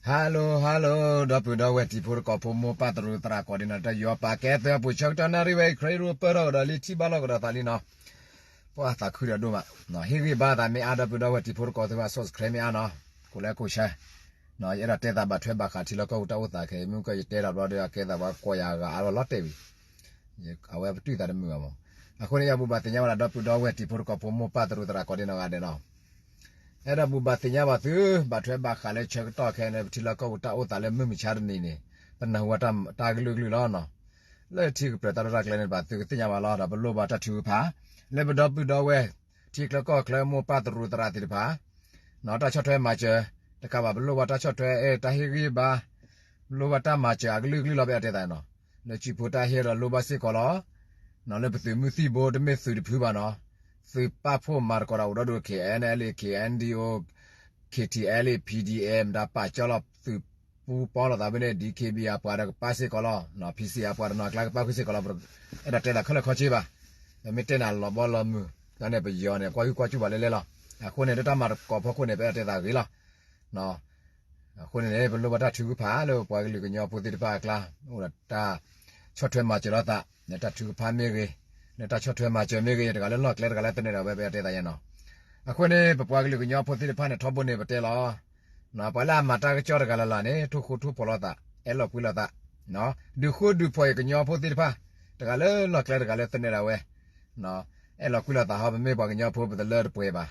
Hello hello ဒီပုၢ်ဒီဝဲၢ်တံၤဖိသကိးဖိ မိၢ်ပၢ်သရူးသရၣ်ကိးဒံနီၣ် တၢ်ယီၤပာ်ကဲသုအပူၤ ဆၢကတီၢ်နၣ်ရံၣ်ဝဲအံၤ ခရံာ်ရူပၢၢ်ထီၣ်ကဒီးလံ ထံၣ်ဘၣ်လိာ်ကဒီးသးလံနီၣ်. ပှၤသးခုဒီးဒိၣ်မး, ဟ့ၣ်ဂံၢ်ဘါသးမ့ၢ်အါ ဒီပုၢ်ဒီဝဲၢ်တံၤဖိသကိးသုဘၣ် subscribe မ့ၢ်အါနီၣ်, ကိးလၢကိးဆၢ ယအဲၣ်ဒိးတဲသးဘၣ်ထွဲဘၣ်ဃးထံလီၢ်ကီၢ်ပူၤတၢ်အိၣ်သးခဲအံၤ မ့ၢ်ကယတဲဒီးဘျီဒီး အကဲသးပှၤကိးယၤအဂၤအါလီၤလီၤတဲာ်ဝံၤ, အဝဲပတုာ်သးတမုာ်ဘၣ်မး. အဃိန့ၣ် ယအဲၣ်ဒိးဘၣ်သ့ၣ်ညါဝဲဒၣ် ဒီပုၢ်ဒီဝဲၢ်တံၤဖိသကိးဖိ မိၢ်ပၢ်သရူးသရၣ်ကိးဒံနီၣ်ဂၤဒဲးလီၤ. အဲၣ်ဒိးဘၣ်သ့ၣ်ညါဘၣ်သု ဘၣ်ထွဲဘၣ်ဃးလၢဆၢကတီၢ်ခဲအံၤ ပထံလီၢ်ကီၢ်ပူၤတၢ်အိၣ်သးလၢမုၢ်မဆါတနံၤန့ၣ် ပနၢ်ဟူဝဲတၢ်ကလုာ်ကလုာ်လီၤနီၣ်. လၢထံကပျၢၤတၢ်ရဲၣ်တၢ်ကျဲၤန့ၣ်တဖၣ် သုကသ့ၣ်ညါဘၣ်လီၤ. ဒီးပလိၣ်ဘၣ်တၢ်ထုကဖၣ် လၢပဒီပုၢ်ဒီဝဲၢ် ထံချၢကီၢ်ချၢ မိၢ်ပၢ်သရူးသရၣ်သ့ၣ်တဖၣ် နီၣ် တၢ်ဆီၣ်ထွဲမၤစၢၤ တကးဘၣ် ပလိၣ်ဘၣ်တၢ်ဆီၣ်ထွဲ အဲၣ်တၢ်ဟ့ၣ်ဂံၢ်ဘါ, ပလိၣ်ဘၣ်တၢ်မၤစၢၤအကလုာ်ကလုာ်လီၤ ပအဲၣ်ဒိးတဲသးနီၣ်. လၢစံၣ်ဖိတၢ်ဟ့ၣ်ဒီးလိၣ်ဘၣ်စ့ၢ်ကီးလီၤ. နီၣ် လၢပသုးမုၢ်သံၣ်ဘိ တမ့ၢ်သုးတဖုဘၣ်နီၣ်, သုးပာ်ဖှိၣ်မၤသကိးဒီးအိၣ်ဒီးဒိၣ် K N L A, K N D O, K T L A, P D F မတၤပာ်ကၠီလီၤ သုးပူၤပီလိာ်သးဖဲန့ၣ် D K B A အပှၤဒီးကပာ်စ့ၢ်ကီးလီၤ. P C A အပှၤတနီၤအကျါကပာ်ဃုာ်စ့ၢ်ကီးလီၤ. အဲၣ်ဒိးတဲသးခဲလၢာ်ခဲဆ့ဘၣ်. ပမ့ၢ်တဲနၤလီၤဘီလီၤမုၢ် တၢ်န့ၣ်ပယီၤန့ၣ် ကွၢ်ဟုၣ်ကွၢ်စူၣ်ဘၣ်လဲၣ်လဲၣ်လီၤ. အဃိန့ၣ် လၢတၢ်မၤသကိးဖီခိၣ်န့ၣ် ပအဲၣ်ဒိးတဲသးဂ့ၤလီၤ. အဃိန့ၣ်န့ၣ် ပလိၣ်ဘၣ်တၢ်ထုကဖၣ်လၢပပှၤကလုာ်ကညီဖိသ့ၣ်တဖၣ်အကျါ အိၣ်ဒီးတၢ်ဆီၣ်ထွဲမၤစၢၤလိာ်သး လၢတၢ်ထုကဖၣ်မ့ၢ်ဂ့ၤ, လၢတၢ်ဆီၣ်ထွဲမၤစၢၤမ့ၢ်ဂ့ၤ, တဂၤလၢလီၢ်ကျဲတဂၤလၢသန့ၤဒၣ်ဝဲ ပအဲၣ်ဒိးတဲသးယဲနီၣ်. အဃိန့ၣ် ပပှၤကလုာ်ကညီဖိသ့ၣ်တဖၣ်န့ၣ် ထီဘိန့ၣ်ပတဲလီၤ. ပှၤလၢအမၤတၢ်ကစီၣ်တဂၤလၢ်လၢ်န့ၣ် ထိၣ်ဃူထိၣ်ဖိးလိာ်သး, အဲၣ်လီၤကွံလိာ်သး, ဒုးဃူဒုးဖိးအံၤကညီဖိသ့ၣ်တဖၣ်, တဂၤလၢလီၢ်ကျဲတဂၤလၢသန့ၤဒၣ်ဝဲ, အဲၣ်လီၤကွံလိာ်သးဟီ ပမ့ၢ်ပှၤကညီဖိပတလၢတပှဲၤဘၣ်.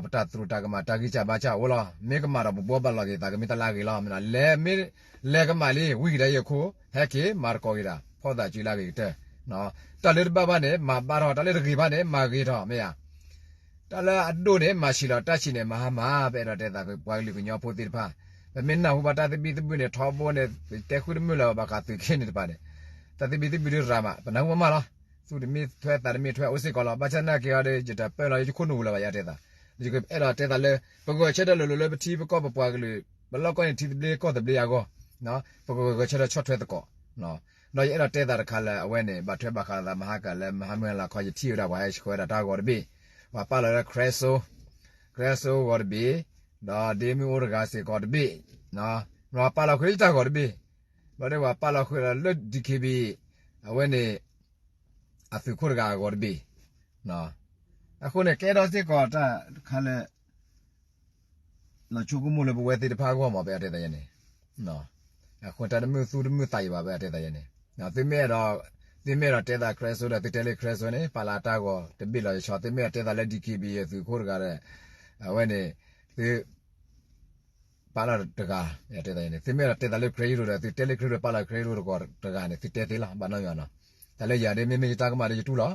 ပတၢ်သရူးတၢ်ကမၣ်တၢ်ဂံၢ်စၢ်ဘါစၢ်အိၣ်လီၤ. မ့ၢ်ကမၣ်ဒီးပဘှီဘၣ်လီၤက့ၤသး ကမ့ၢ်တၢ်လၢအဂ့ၤလီၤ. မ့ၢ်လဲၤကမၣ်လံ ဝံၤကဒါယဲၢ်ခိၣ် ဟဲက့ၤမၤသကိးက့ၤဒၣ် ဖီၣ်သးစုလၢအဂ့ၤကတၢၢ်. တၢ်လၢတဘၣ်ဘၣ်န့ၣ် မၤဘၣ်ထီၣ်, တၢ်လၢတဂ့ၤဘၣ်န့ၣ် မၤဂ့ၤထီၣ် မ့ၢ်ဧါ. တၢ်လၢအဒိၣ်န့ၣ် မၤဆံးလီၤ, တၢ်ဆံးန့ၣ် မၤဟါမၢ်. ပအဲၣ်ဒိးတဲသးပှၤကလုာ်ကညီဖိသ့ၣ်တဖၣ်, ပမ့ၢ်နၢ်ဟူဘၣ်တၢ်သဘံၣ်သဘုၣ်န့ၣ် ထီဘိန့ၣ် ပတဲဃုတမုာ်လၢၤဘၣ်ဃးသုးက့န့ၣ်တဖၣ်န့ၣ်, တၢ်သဘံၣ်သဘုၣ်ဒုးရၤမး ပနၢ်ဟူမးမးလီၤ. သူၣ်တမ့ၢ်ထွဲသးတမ့ၢ်ထွဲအိၣ်စ့ၢ်ကီးလီၤ. ဘၣ်ဆၣ်သနာ်က့အီၤဒီး ယတပၢၢ်လီၤ ယတခိၣ်နူာ်ပူၤလၢၤဘၣ် ယအဲၣ်ဒိးတဲသး, ယအဲၣ်ဒိးတဲသးလၢ ပဂဲၤဆၢထၢၣ်လိၤလိၤလၢပထံပကီၢ်ပပှၤကလုာ်, ပလီၢ်ကီၢ်န့ၣ်ထံသဘျ့ကီၢ်သဘျ့အဂီၢ်, ပကဂဲၤဆၢထၢၣ်ဆီၣ်ထွဲသကိး ဒီးယအဲၣ်ဒိးတဲသးတခါလၢအဝဲန့ၣ် ဘၣ်ထွဲဘၣ်ဃးလိာ်သးမဟါကၤလၢမဟါမုၢ်ဟါလီၤခီ ယထံၣ်ဝဲဒၣ်ပှၤဟဲဆှၢဝဲဒၣ်တၢ်ဂီၤတဘ့ၣ်, ပှၤပာ်လီၤလၢ Crystal, Crystal ဂီၤတဘ့ၣ်, ဒီးဒ့မုၣ်အိၣ်တဂၤစ့ၢ်ကီးတဘ့ၣ်, ပှၤပာ်လီၤဃုာ်လၢယတၢ်ဂီၤတဘ့ၣ်, ဘျီဒီးပှၤပာ်လီၤဃုာ်ဒီးလၢ D K B A အဝဲန့ၣ် အသုးခိၣ်တဂၤအဂီၤတဘ့ၣ်. အဃိန့ၣ် ကဲထီၣ်စ့ၢ်ကီးတၢ်တခါလၢ လီၤဆိကမိၣ်လၢပဝဲသ့ၣ်တဖၣ်အဂီၢ်မး ပအဲၣ်ဒိးတဲသးယဲန့ၣ်, အဃိတၢ်တမုာ်သူတမုာ်သးယံၤဘၣ် ပအဲၣ်ဒိးတဲသးယဲန့ၣ်, သုမ့ၢ်အဲၣ်ဒိး, သုမ့ၢ်အဲၣ်ဒိးတဲသး Crystal ဒီး သုတဲလၢ Crystal န့ၣ် ပာ်လီၤတၢ်ဂီၤတဘ့ၣ်လီၤဆီ, သုမ့ၢ်အဲၣ်ဒိးတဲသးလၢ D K B A အသုးခိၣ်တဂၤဒီး အဝဲန့ၣ် သု ပာ်လီၤတဂၤ, သုမ့ၢ်အဲၣ်ဒိးတဲသးလၢ Crystal ဒီး သုတဲလၢ Crystal ပာ်လီၤ Crystal တဂၤန့ၣ် သုတဲသ့လီၤ, ဘၣ်နီတမံၤဘၣ်နီၤ. တၢ်လၢယၤဒ် မ့မ့ၢ်ယတၢ်ကမၣ်ဒီးယတူၢ်လီ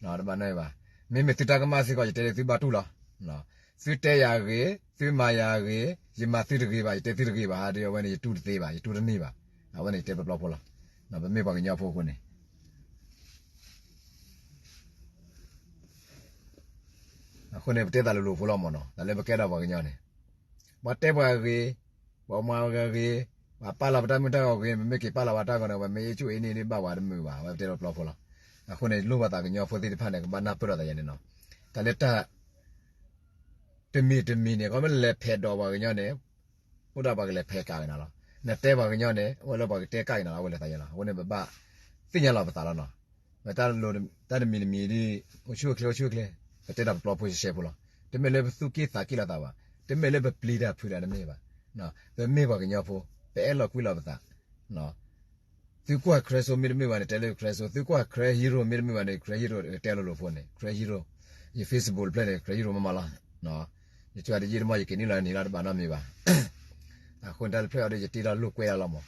ၤ, တဘၣ်နီတမံၤဘၣ်. မ့မ့ၢ်သုတၢ်ကမၣ်စ့ၢ်ကီး ယတဲလၢသုဘၣ်တူၢ်လီၤ. သုတဲယၤအဂ့ၤ, သုမၤယၤအဂ့ၤ, ယမၤသုတဂ့ၤဘၣ်, ယတဲသုတဂ့ၤဘၣ်, ဟးဒီးအဝဲန့ၣ် ယတူၢ်တသ့ဘၣ်, ယတူၢ်တန့ၢ်ဘၣ်. အဝဲန့ၣ်ယတဲပျီပျီဖိလီၤ. ပမ့ၢ်ပှၤကညီဖိအဃိန့ၣ် အဃိန့ၣ် ပတဲသးလိၤလိၤဖိလီၤမးနီၤ, တၢ်လၢပကဲထီၣ်ပှၤကညီန့ၣ် ပှၤတဲပှၤအဂ့ၤ, ပှၤမၤပှၤအဂ့ၤ, ပှၤပာ်လီၤပတၢ်မုၢ်တၢ်ဂီၤအဂ့ၤ, ပမ့ၢ်က့ၤပာ်လီၤပှၤတၢ်ဂီၤန့ၣ် ပမ့ၢ်အ့ၣ်ဆူၣ်အ့ၣ်န့ၢ်ဒ်ဘၣ်ဝဲတမုာ်ဘၣ်, အဝဲပတဲလီၤပျီဖိလီၤ. အဃိန့ၣ် လိၣ်ဘၣ်သးကညီဖိသ့ၣ်တဖၣ်န့ၣ် ကဘၣ်နၢ်ပၢၢ်ဒီးသးယဲန့ၣ်နီၤ, တၢ်လၢတၢ် တမံၤတမံၤန့ၣ် ခီမ့ၢ်လဲၤဖဲးဒိးပှၤကညီန့ၣ် အိၣ်ဒၣ်ပှၤကလဲၤဖဲးကးက့ၤနၤလီၤ. နတဲပှၤကညီန့ၣ် အိၣ်လၢပှၤကတဲကးက့ၤနၤလီၤ, အဝဲလဲၤသးယဲလီၤ. အဃိန့ၣ် ပဘၣ်သ့ၣ်ညါလီၤပသးလီၤနီၤ. တၢ်တမံၤတမံၤဒ် အိၣ်ဆူၣ်အိၣ်ချ့အိၣ်ဆူၣ်အိၣ်ချ့ ပတဲတၢ်ပျီဖိရှဲရှဲဖိလီၤ. တမ့ၢ်လၢပသူၣ်က့ၣ်သးက့ၣ်လိာ်သးဘၣ်, တမ့ၢ်လၢပပျံၤတၢ်ဖုးတၢ်တမ့ၢ်ဘၣ်. ပမ့ၢ်ပှၤကညီဖိ ပအဲၣ်လီၤကွံလိာ်ပသး သုကွၢ် Crystal မ့တမ့ၢ်ဘၣ်န့ၣ် တဲလၢ Crystal, သုကွၢ် Crystal Hero မ့တမ့ၢ်ဘၣ်န့ၣ် Crystal Hero တဲလိၤလိၤဖိန့ၣ် Crystal Hero, ယ Facebook တဖျၢၣ်န့ၣ် Crystal Hero မးမးလီၤ. ယဆိတယံာ်တမီၢ် ယက့ၤနုာ်လီၤန့ၣ်လီၤ တဘၣ်နီတမံၤဘၣ်. အဃိန့ၣ် တၢ်တဖျၢၣ်အံၤဒီး ယတ့ထီၣ်လိာ်ကွဲဒၣ်လီၤမး.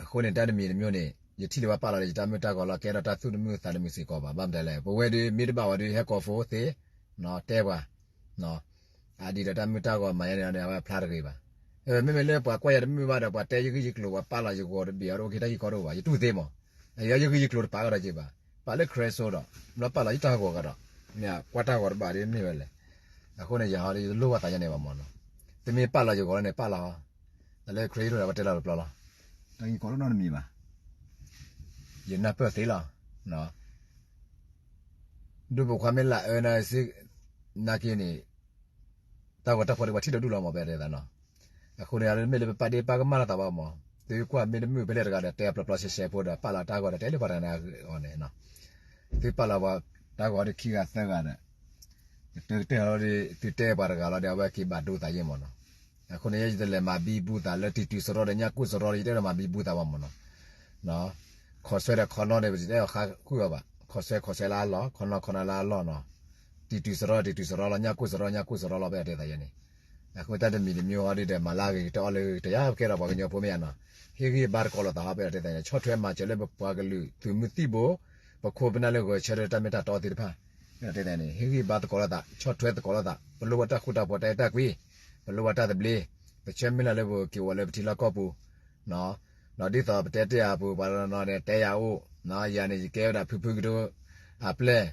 အဃိန့ၣ် တၢ်တမံၤတမံၤန့ၣ် ယထံၣ်လၢပှၤပာ်လီၤဒီး ယတၢ်မုၢ်တၢ်ဂီၤလီၤ ကဲထီၣ်တၢ်သူၣ်တမုာ်သးတမုာ်စ့ၢ်ကီးဘၣ်. ဘၣ်မနုၤလဲၣ် ပဝဲဒီး မ့ၢ်တဘၣ်ဝဲဒီး ဟဲကိးဖိသ့ တဲပှၤ အဒံးဒီးတၢ်မုၢ်တၢ်ဂီၤမၤညါန့ၣ် အဝဲဖျါတဂ့ၤဘၣ်. မ့မ့ၢ်လၢပှၤကွၢ်ယၤတမုာ်ဘၣ်ဒီး ပှၤတဲယဂံၢ်ယကျိၤ ပှၤပာ်လီၤယဂီၤတဘ့ၣ်အံၤဒီး အိၣ်က့ၤတၢ်ဂ့ၢ်ကီတအိၣ်ဘၣ်, ယတူၢ်သ့မး. အယယဂံၢ်ယကျိၤတပာ်ကဒီးက့ၤဘၣ်. ပာ်လၢ Crystal ဒီး ဘျီပာ်လီၤယတၢ်ဂီၤကဒီး မ့ၢ်ကွၢ်တၢ်ဂီၤတဘၣ်ဒီးမ့ၢ်ဝဲလဲၣ်. အဃိန့ၣ် ယၤဟီဒီး ယတလိၣ်ဘၣ်သးယဲန့ၣ်ဘၣ်မးနီၤ. သုမ့ၢ်ပာ်လီၤယဂီၤလီၤန့ၣ် ပာ်လီၤဟီ. တၢ်လၢ Crystal ဒီး ပတဲလီၤတပျီလီၤ. တၢ်ဂ့ၢ်ကီတနီတမံၤဘၣ်. ယနၢ်ပၢၢ်သ့လီၤ. ဒူၣ်ပိာ်ခွါမ့ၢ်လၢအၢနၤစ့ၢ် နာ်က့န့ၣ် တၢ်ဂီၤတၢ်ဖီၣ်ဒီး ပှၤထံၣ်ဒီးဒူၣ်လီၤမး ပတဲသးနီၤ. အဃိန့ၣ် မ့ၢ်လၢပပာ်ဒ့ပာ်ကမၣ်လီၤသးဘၣ်မး, သုကွၢ်မ့ၢ်တမုာ်ဖဲလဲၣ်တဂၤဒီး တဲအပျီပျီရှဲရှဲဖိဒီး ပာ်လီၤတၢ်ဂီၤဒီး တဲလၢပှၤတဂၤန့ၣ်အီၤန့ၣ်, သုပာ်လီၤပှၤတၢ်ဂီၤဒီး ခံဂၤသၢဂၤဒီး တကတၢၢ်လီၤဒီး သုတဲပှၤတဂၤလီၤဒီး အဝဲက့ၤဘၣ်ဒိသးယဲၢ်မးနီၤ. အဃိန့ၣ် ယတလဲၤမၤဘံဘူသးလၢတံၤတုၤစရီဒီး ညၣ်ကိၢ်စရီ ယတအဲၣ်ဒိးမၤဘံဘူသးဘၣ်မးနီၤ. ခီၣ်ဆွဲဒီးခီၣ်နီၣ်န့ၣ် ပတအဲၣ်ဒိးဃါဃုာ်အီၤဘၣ်, ခီၣ်ဆွဲခီၣ်ဆွဲလၢအလီၢ်, ခီၣ်နီၣ်ခီၣ်နီၣ်လၢအလီၢ်နီၤ. တံၤတုၤစရီ တံၤတုၤစရီလီၤ, ညၣ်ကိၢ်စရီ ညၣ်ကိၢ်စရီလီၤ ပအဲၣ်ဒိးတဲသးယဲၢ်န့ၣ်. အဃိတၢ်တမံၤတမံၤဟီဒ်ဒီး မၤလၢအဂ့ၤ တအီၣ်လၢအဂ့ၤ တယါကဲဒီးပှၤကညီဖိမ့ၢ်ဧါနီၤ. ဟ့ၣ်ဂံၢ်ဘါသကိးလိာ်သးဟီ ပအဲၣ်ဒိးတဲသးန့ၣ် ဆီၣ်ထွဲမၤစၢၤလၢပပှၤကလုာ်သုးမုၢ်သံၣ်ဘိ ပခိၣ်ပနၢ်လၢဂဲၤဆၢထၢၣ်တၢ်မ့ၢ်တၢ်တီသ့ၣ်တဖၣ် ပအဲၣ်ဒိးတဲန့ၣ် ဟ့ၣ်ဂံၢ်ဘါသကိးလိာ်သး ဆီၣ်ထွဲသကိးလိာ်သး ပလိၣ်ဝဲတၢ်ဃူတၢ်ဖိး တၢ်အဲၣ်တၢ်ကွံ, ပလိၣ်ဝဲတၢ်သဘျ့, ပဆၢမုၢ်လၢ်လၢပက့ၤအိၣ်လၢပထံလီၢ်ကီၢ်ပူၤ ဒီးဒ်သိးပတဲတ့ၢ်အပူၤပှၤတနီၤနီၤန့ၣ် တဲယၤအိၣ်, ယၤန့ၣ် ယကဲဝဲဒၣ်ဖုဖုကဒိအပျဲၢ်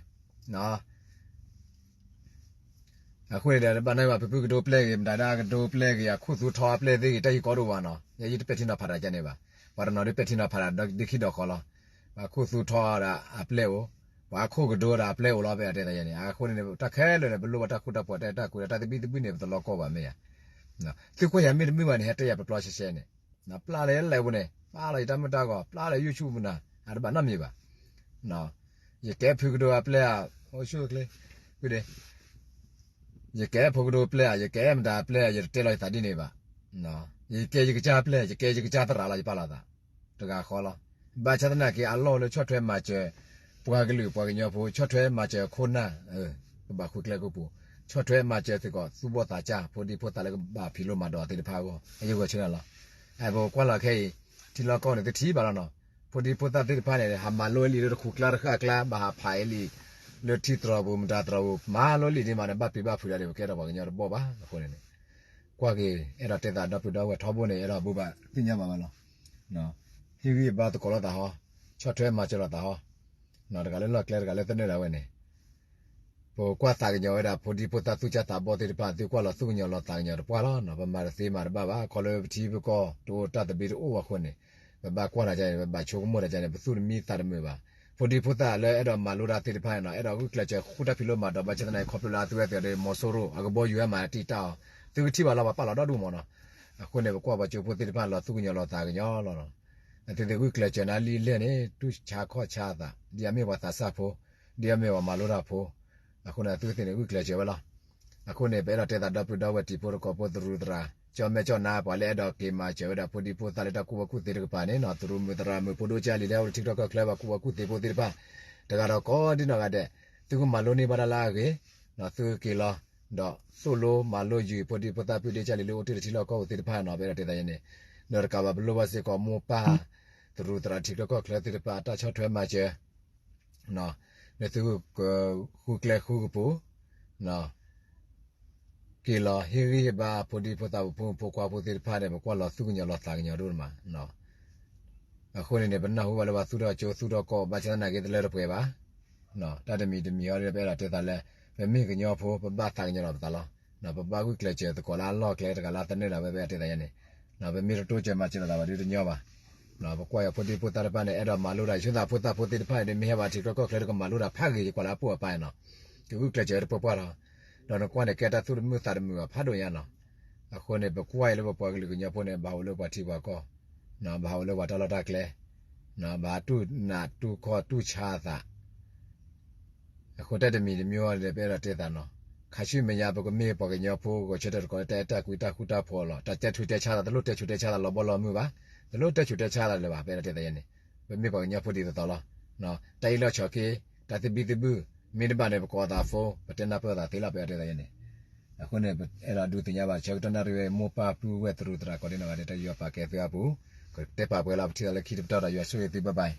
အဃိန့ၣ်ဒီး ဘၣ်နၢ်ဘၣ်ဖုဖုကဒိပျဲၢ်ဂ့ၤ မတၤဒၣ်ကဒိပျဲၢ်ဂ့ၤ အခိၣ်သူထီအပျဲၢ်သ့ၣ်ဂ့ၤ တၢ်ဟံးကီဒိၣ်ဘၣ်နီၤ ယဲယတပဲာ်ထံနီၤဖးတၢ်ကန့ၣ်ဘၣ်. ပှၤတနီၤဒ်ပဲာ်ထံနီၤဖးတၢ်ဒီးဒ်ခံဒီးဃီလီၤ. ပှၤခိၣ်သူထီဒီးအပျဲၢ်အိၣ်, ပှၤခိၣ်ကဒိဒီးအပျဲၢ်အိၣ်လီၤ ပအဲၣ်ဒိးတဲသးယဲၢ်န့ၣ်. အဃိန့ၣ် တၢ်ခဲလၢာ်န့ၣ် ပလိၣ်ဘၣ်တၢ်ဃူတၢ်ဖိး တၢ်အဲၣ်တၢ်ကွံဒီး တၢ်သဘံၣ်သဘုၣ်န့ၣ် ပတလီၤကီဘၣ်မ့ၢ်ဧါ. သုကွၢ်ယၤမ့ၢ်တမုာ်ဘၣ်န့ၣ် ဟဲတဲယၤပျီပျီရှဲရှဲန့ၣ် ပျၢ်လၢယလဲၣ်ပူၤန့ၣ် ပျၢ်လီၤယတၢ်မုၢ်တၢ်ဂီၤ ပျၢ်လီၤ YouTube ပူၤနၤ အတဘၣ်နီတမံၤဘၣ်. ယကဲဖုကဒိအပျဲၢ်ဧါ, အိၣ်ဆူၣ်ချ့, ယကဲဖိကဒိပျဲၢ်ဧါ, ယကဲမတၤအပျဲၢ်ဧါ, ယတတဲလီၤယသးဒ်န့ၣ်ဘၣ်. ယကဲယကစၢ်ပျဲၢ်, ယကဲယကစၢ်သရၣ်လီၤ ယပာ်လီၤသး တဂၤဃီလီၤ. ဘၣ်ဆၣ်သနာ်က့ အလီၢ်လၢဆီၣ်ထွဲမၤစၢၤ ပှၤကလုာ်ပှၤကညီဖိ ဆီၣ်ထွဲမၤစၢၤခိၣ်နၢ် ကဘၣ်ဃုကျဲခိၣ်ပူၤ, ဆီၣ်ထွဲမၤစၢၤစ့ၢ်ကီး သူၣ်ဘီၣ်သးစၢ် ဖိဒံဖိသၣ်လၢကဘၣ်ဖံးလိမၤဒိးသ့ၣ်တဖၣ်အဂီၢ် အယဂီၢ်ဆၢနၤလီၤ. ပကွၢ်လီၤခဲအံၤ ထံလီၢ်ကီၢ်န့ၣ် သုထံၣ်ဘၣ်လီၤနီၤ, ဖိဒံဖိသၣ်သ့ၣ်တဖၣ်န့ၣ် ဟးမၤလိလံာ်လၢတခူးကျါတဃၣ်ကျါ ဘၣ်ဟးဖးအံၤလံာ် လၢထံတြီၤပူၤ မတၤတြီၤပူၤ မၤလိလံာ်ဒ်မးန့ၣ် ဘၣ်ပျံၤဘၣ်ဖုးဒၣ်ဒီး ပကဲထီၣ်ပှၤကညီတဘီၣ်ဘၣ်. အဃိန့ၣ် ကွၢ်က့ၤ အဲၣ်ဒိးတဲသးဒီပုၢ်ဒီဝဲၢ်ထီဘိန့ၣ် အဲၣ်ဒိးဘိးဘၣ်သ့ၣ်ညါဘၣ်ဝဲလီၤ. ဟ့ၣ်ဂံၢ်ဘါသကိးလိာ်သးဟီ, ဆီၣ်ထွဲမၤစၢၤလိာ်သးဟီ, တဂၤလၢလီၢ်ကျဲ တဂၤလၢသနၢၣ်ဒၣ်ဝဲန့ၣ် ပကွၢ်သးကညီၤဝဲဒၣ် ဖိဒံဖိသၣ်သူၣ်စၢ်သးဘီၣ်သ့ၣ်တဖၣ် သုကွၢ်လီၤသူၣ်ကညီၤလီၤသးကညီၤတပှၢ်လီၤ. ပမၤတသ့မၤတဘၣ်ဘၣ် ခီလၢပထံပကီၢ်တအိၣ် တၢ်သဘျ့တအိၣ်ဘၣ်အဃိန့ၣ် ပဘၣ်ကွၢ်တၢ်ကန့ၣ် ပဘၣ်ဆိကမိၣ်တၢ်ကန့ၣ် ပသူၣ်တမံသးတမုာ်ဘၣ်. ဖိဒံဖိသၣ်လၢအဲၣ်ဒိးမၤလိတၢ်သ့ၣ်တဖၣ်န့ၣ်နီၤ အဲၣ်ဒိးဂုာ်ကျဲးစၢးဃုတၢ်ဖံးလိမၤဒိး ဘၣ်ဆၣ်သနာ်က့ ခီဖျိလၢအသုဝဲသ့ၣ်ဒီး မီၤစိရိၤ အကဘီယူၤဟဲမၤတံာ်တာ်အီၤ သုကထံၣ်ဘၣ်လီၤ ပှၤပာ်လီၤဒီဒူၣ်မးနီၤ. အဃိန့ၣ် ပကွၢ်ပှၤကၠိဖိသ့ၣ်တဖၣ်လီၤသူၣ်ကညီၤလီၤသးကညီၤလီၤ. အသုသ့ၣ်ဂုာ်ကျဲးစၢးနၤလံလဲၣ်န့ၣ် တူၢ်ဆါခီၣ်ဆါသး ဒ်အမ့ၢ်ပှၤသးစၢ်ဖိ ဒ်အမ့ၢ်ပှၤမၤလိတၢ်ဖိ အဃိန့ၣ် အသုသ့ၣ်န့ၣ် ဂုာ်ကျဲးစၢးဝဲလီၤ. အဃိန့ၣ် ပအဲၣ်ဒိးတဲသးဒီပုၢ်ဒီဝဲၢ်တံၤဖိသကိးဖိသရူးသရၣ် ကၠီမဲာ်ကၠီနါ ပှၤလၢအဲၣ်ဒိးက့ၤမၤစၢၤဝဲဒၣ်ဖိဒံဖိသၣ်လၢတၢ်ကူၣ်ဘၣ်ကူၣ်သ့တကပၤန့ၣ်နီၤ သရူးမုၣ်သရၣ်မုၣ် ဖိဒိၣ်ကၢ်လံၤလၢဟဲအိၣ်လၢထံကီၢ်ချၢ ပှၤကူၣ်ဘၣ်ကူၣ်သ့ဖိသ့ၣ်တဖၣ် တဂၤဒီးကိးဒ်နီၢ်ဂၤဒဲး သုကမၤလိန့ၢ်ဘၣ်တၢ်လၢအဂ့ၤ ဒီးသုက့ၤလီၤ ဒီးသိၣ်လိမၤလိယုာ် ဖိဒံဖိသၣ်ပုၢ်ဒ့ကၢ်လံၤလၢအိၣ်တ့ၢ်လၢထံလီၢ်ကီၢ်ပူၤသ့ၣ်တဖၣ်နီၤ ပအဲၣ်ဒိးတဲသးယဲန့ၣ် ဒီးတကးဘၣ်ပလိၣ်ဘၣ်စ့ၢ်ကီးမိၢ်ပၢ် သရူးသရၣ်ထံချၢကီၢ်ချၢသ့ၣ်တဖၣ် တၢ်ဆီၣ်ထွဲမၤစၢၤ လၢသုကဃုကျဲဃုကပူၤ က့ၤလီၤဟ့ၣ်ဂံၢ်ဟ့ၣ်ဘါဖိဒံဖိသၣ် ပဖိမုၣ်ဖိခွါဖိသ့ၣ်တဖၣ်န့ၣ် ပကွၢ်လီၤသူၣ်ကညီၤလီၤသးကညီၤဒိၣ်မး. အဃိန့ၣ်န့ၣ် ပနၢ်ဟူဘၣ်လၢပှၤသူၣ်ထီၣ်ကၠိသူၣ်ထီၣ်ကီၢ် ဘၣ်ဆၣ်သနာ်က့တလၢတပှဲၤဘၣ်. တၢ်တမံၤတမံၤဟီဒ်ပအဲၣ်ဒိးတဲသးလၢ ပမ့ၢ်ကညီဖိ ပဘၣ်သးကညီၤလီၤပသးလီၤ. ပဘၣ်ဂုာ်ကျဲးစၢးသကိးလၢအလီၢ်ကျဲ တဂၤလၢသနၢၣ်ဒၣ်ဝဲ ပအဲၣ်ဒိးတဲသးယဲန့ၣ် ပမ့ၢ်တတိစၢၤမၤစၢၤလိာ်သးဘၣ်ဒီးတညီဘၣ်. ပကွၢ်ယဖိဒံဖိသၣ်တဖၣ်န့ၣ် အဲၣ်ဒိးမၤလိတၢ် ယဆိသးဖိသၣ်ဖိသ့ၣ်တဖၣ်န့ၣ် မ့ၢ်ဟဲဘၣ်ထံချၢကီၢ်ချၢဒီး ကမၤလိတၢ်ဖးဂ့ၤ ယကွၢ်လၢအပိၢ်အပၢ်န့ၣ်နီၤ ကဂုာ်ကျဲးစၢးတပှဲၤပှၢ်ထီၣ် ဒီးနကွၢ်န့ၣ် ကဲတၢ်သူၣ်တမုာ်သးတမုာ်ဘၣ်ဖးဒိၣ်ညါနီၤ. အဃိန့ၣ် ပကွၢ်အံၤလၢပပှၤကလုာ်ကညီဖိန့ၣ် ဘၣ်အိၣ်လၢပှၤထံပှၤကီၢ် ဘၣ်အိၣ်လၢပှၤတၢ်လီၢ်တၢ်ကျဲ ဘၣ်တူၢ်နးတူၢ်ခီၣ်တူၢ်ဆါအသး အဃိတၢ်တမံၤတမံၤအံၤဒီး ပအဲၣ်ဒိးတဲသးနီၤ ခါဆူမဲာ်ညါ ပကမ့ၢ်ပှၤကညီဖိ ဂီၤဆၢထၢၣ်တကိးလၢတၢ်အဲၣ်တၢ်ကွံတၢ်ဃူတၢ်ဖိးလီၤ. တၢ်တဲဆူးတဲဆါသး တလိၣ်တဲဆူးတဲဆါသးလီၤဘီလီၤမုၢ်ဘၣ်, တလိၣ်တဲဆူးတဲဆါသးလၢၤဘၣ် ပအဲၣ်ဒိးတဲသးယဲန့ၣ် ပမ့ၢ်ပှၤကညီဖိဒ်သိးသိးလီၤ. တၢ်အ့ၣ်လိာ်ဆိးက့ တၢ်သဘံၣ်သဘုၣ် မ့ၢ်တဘၣ်န့ၣ် ပကိးသးဖိ ပတဲနၢ်ပၢၢ်သးသ့လီၤ ပအဲၣ်ဒိးတဲသးယဲန့ၣ်. အဃိန့ၣ် ပအဲၣ်ဒိးဒုးသ့ၣ်ညါဘၣ် ဆၢကတီၢ်နၣ်ရံၣ်ဝဲ မိၢ်ပၢ်ပုၢ်ဝဲၢ်သရူးသရၣ်ကိးဒ်နီၢ်ဂၤဒဲး တၢ်ယူးယီၣ်ပာ်ကဲသုအပူၤ ကတဲပာ်ပှဲၤလီၤ ပထံၣ်သးလၢခံတပတီၢ်ဒီး ယွၤဆိၣ်ဂ့ၤသု bye bye.